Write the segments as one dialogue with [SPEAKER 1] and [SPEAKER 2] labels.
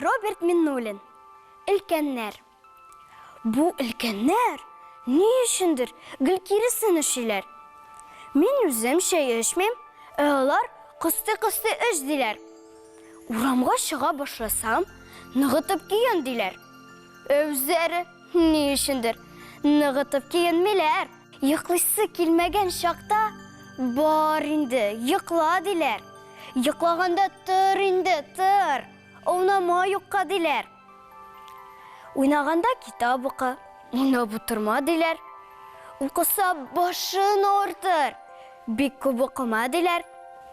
[SPEAKER 1] Роберт Миннуллин. Өлкәннәр. Бу өлкәннәр ни өчендер гел киресен эшлиләр. Мин үзем чәй эчмим, ә алар кыстый-кыстый эч диләр. Урамга чыга башласам, ныгытып киен диләр. Ә үзләре ни өчендер ныгытып киенмиләр. Йоклыйсы килмәгән чакта, бар инде, йокла диләр. Йоклаганда тор инде, тор, аунама юкка диләр. Уйнаганда китап укы, уйнап утырма диләр. Укыса башын авыртыр, бик күп укыма диләр.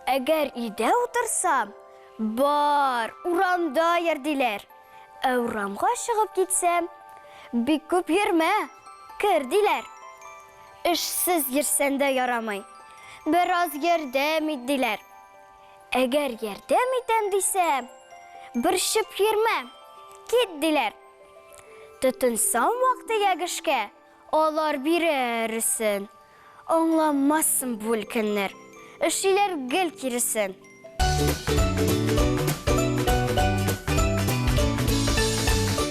[SPEAKER 1] Әгәр өйдә утырсам, бар, урамда йөр диләр. Ә урамга чыгып китсәм, бик күп йөрмә, кер диләр. Эшсез йөрсән дә ярамый, бераз ярдәм ит диләр. Әгәр ярдәм итәм дисәм, борчып йөрмә, кит диләр. Тотынсам вак-төяк эшкә, алар бирә эресен. Аңламассың бу өлкәннәр, эшлиләр гел киресен.